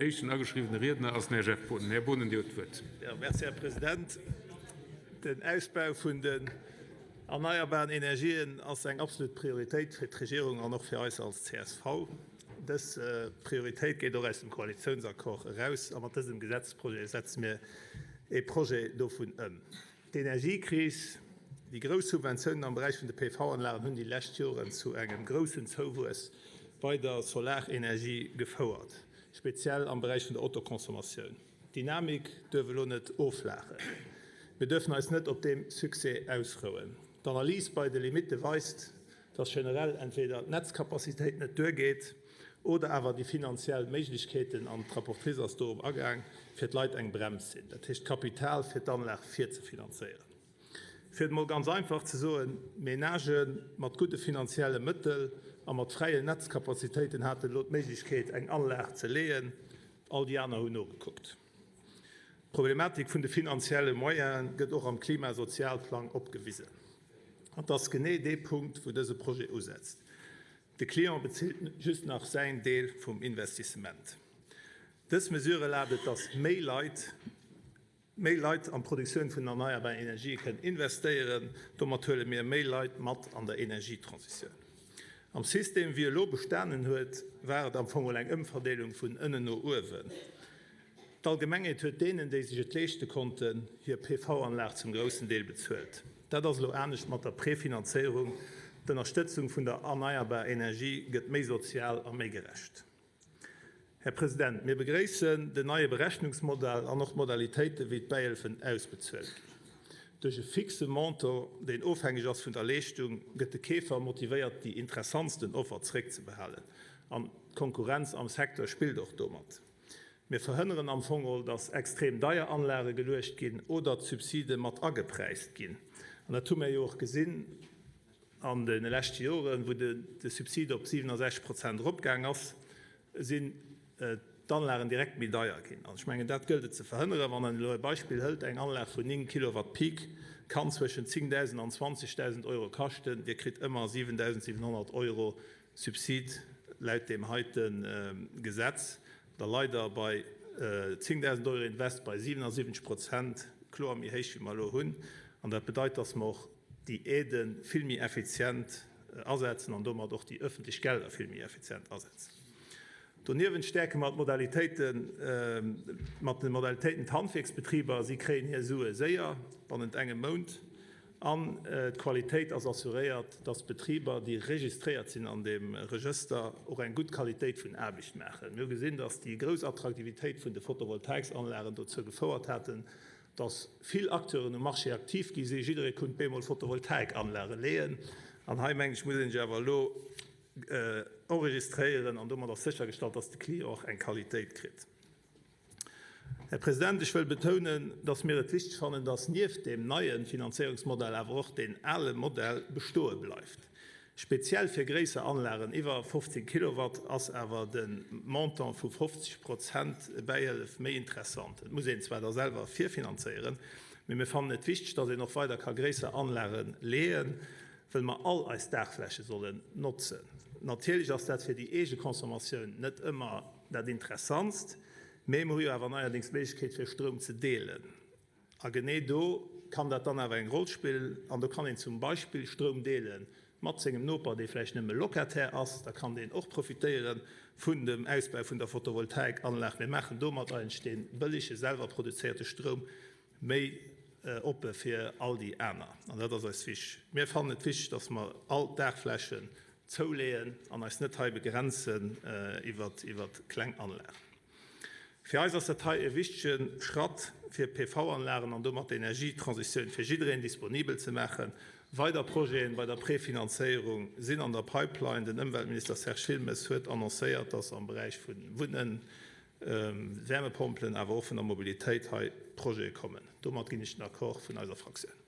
Éischten ageschriwwene Riedner ass den Här Jeff Boonen. Här Boonen, Dir hutt d'Wuert. Jo, merci, Här President. Den Ausbau vun den erneierbaren Energien ass eng absolut Prioritéit fir d'Regierung an och fir eis als csv. Dës Prioritéit geet och aus dem Koalitiounsaccord eraus a mat dësem Gesetzprojet setze mir ee Projet dovun ëm. D'Energiekris, déi grouss Subventiounen am Beräich vun de PV-Anlagen hunn déi lescht Joren zu engem groussen Zouwuess bei der Solarenergie gefouert, speziell am Beräich vun der Autoconsommatioun. D'Dynamik duerf elo net offlaachen. Mir duerfen eis net op deem Succès ausrouen. D'Analys bei de Limitte weist, dass generell entweder d'Netzcapacitéit net duergeet oder awer déi finanziell Méiglechkeeten, an d'Rapportrice ass dorop agaang, fir d'Leit eng Brems sinn, dat heescht d'Kapital fir d'Anlag virzefinanzéieren. Fir et emol ganz einfach ze soen, Menagë mat gudde finanzielle Mëttel a mat fräien Netzcapacitéiten haten elo d'Méiglechkeet eng Anlag ze leeën, all déi aner hunn nogekuckt. D'Problematik vun de finanzielle Moyene gëtt och am Klimasozialplang opgewisen. An et ass genee dee Punkt, wou dëse Projet usetzt. De Client bezilt just nach säin Deel vum Investissement. Dës Mesure erlaabt et, dass méi Leit méi Leit an d'Produktioun vun erneierbaren Energië kënnen investéieren. Domat huele mir méi Leit mat an der Energietransitioun. Am System, wéi e lo bestanen huet, war et am Fong eng Ëmverdeelung vun ënnen no uewen. D'Allgemengheet huet deenen, déi sech et leeschte konnten, hir PV-Anlag zum groussen Deel bezuelt. Dat ass elo anescht mat der Prefinanzéierung. D'Ënnerstëtzung vun der erneierbar Energie gëtt méi sozial a méi gerecht. Här President, mir begréissen den neie Berechnungsmodell an och d'Modalitéiten, wéi d'Bäihëlfen ausbezuelt ginn. Duerch e fixe Montant, deen ofhängeg ass vun der Leeschtung, gëtt de Keefer motivéiert, déi interessantsten Offer zréckzebehalen. An d'Konkurrenz am Secteur spillt och do mat. Mir verhënneren am Fong geholl, dass extrem deier Anlage geluecht ginn oder d'Subside mat agepräist ginn. An dat hu mir jo och gesinn an de leschte Joren, wou de Subsid op 67 Prozent eropgaang ass, sinn d'Anlagen direkt méi deier ginn. An ech mengen, dat gëllt et ze verhënneren. Wann een elo e Beispill hëlt, Eng Anlag vun 9 Kilowatt Peak kann zwëschen 10.000 an 20.000 Euro kaschten. Dir kritt ëmmer 7.700 Euro Subsid laut deem heite Gesetz. Da leit Der bei 10.000 Euro Invest bei 77 Prozent, kloer méi héich wéi mer elo hunn. An dat bedeit, dass mer och déi Aidë vill méi effizient asetzen an domat och déi öffentlech Gelder vill méi effizient asetzen. Doniewent stäerke mer d'Modalitéiten, mat de Modalitéiten d'Handwierksbetriber. Si kréien hir Sue séier, bannent engem Mount, an d'Qualitéit ass assuréiert, dass d'Betriber, déi registréiert sinn an deem Regëster, och eng gutt Qualitéit vun Aarbecht maachen. Mir hu gesinn, dass déi grouss Attraktivitéit vun de Photovoltaiksanlagen dozou gefouert haten, dass vill Acteuren um Marché aktiv gi sinn. Jidderee konnt bemol Photovoltaikanlage leeën. An hei, mengen ech, muss ee sech awer elo enregistréieren an domat ass séchergestallt, dass de Client och eng Qualitéit kritt. Här President, ech wëll betounen, dass mir et wichteg fannen, dass nieft deem neie Finanzéierungsmodell awer och deen ale Modell bestoe bleift. Speziell fir gréisser Anlagen iwwer 15 Kilowatt ass awer de Montant vu 50 Prozent Bäihëllef méi interessant. Et muss een zwar da selwer virfinanzéieren, mee mir fannen et wichteg, dass een och weider ka gréisser Anlage leeën, wëll mer all eis Daachfläche sollen notzen. Natierlech ass dat fir déi eege Consommatioun net ëmmer dat Interessantst, mee mer hu jo awer neierdéngs d'Méiglechkeet fir Stroum ze deelen. A genee do kann dat dann awer eng Roll spillen. An do kann een zum Beispill Stroum deele mat sengem Noper, dee vläicht nëmme Locataire ass. Da kann deen och profitéiere vun dem Ausbau vun der Photovoltaikanlag. Mir maachen domat eigentlech dee bëllege, selwer produzéierte Stroum méi oppe fir all déi aner. An dat ass eis wichteg. Mir fannen et wichteg, dass mer all d'Daachflächen zouleeën an eis net hei begrenzen iwwer kleng Anlagen. Fir eis ass dat hei e wichtege Schratt, fir PV-Anlagen an domat d'Energietransitioun fir jiddereen disponibel ze maachen. Weider Projete bei der Prefinanzéierung sinn an der Pipeline. Den Ëmweltminister Serge Wilmes huet annoncéiert, dass am Beräich vu Wunnen, Wärmepompelen, awer och vun der Mobilitéit hei Projete kommen. Domat ginn ech den Accord vun eiser Fraktioun.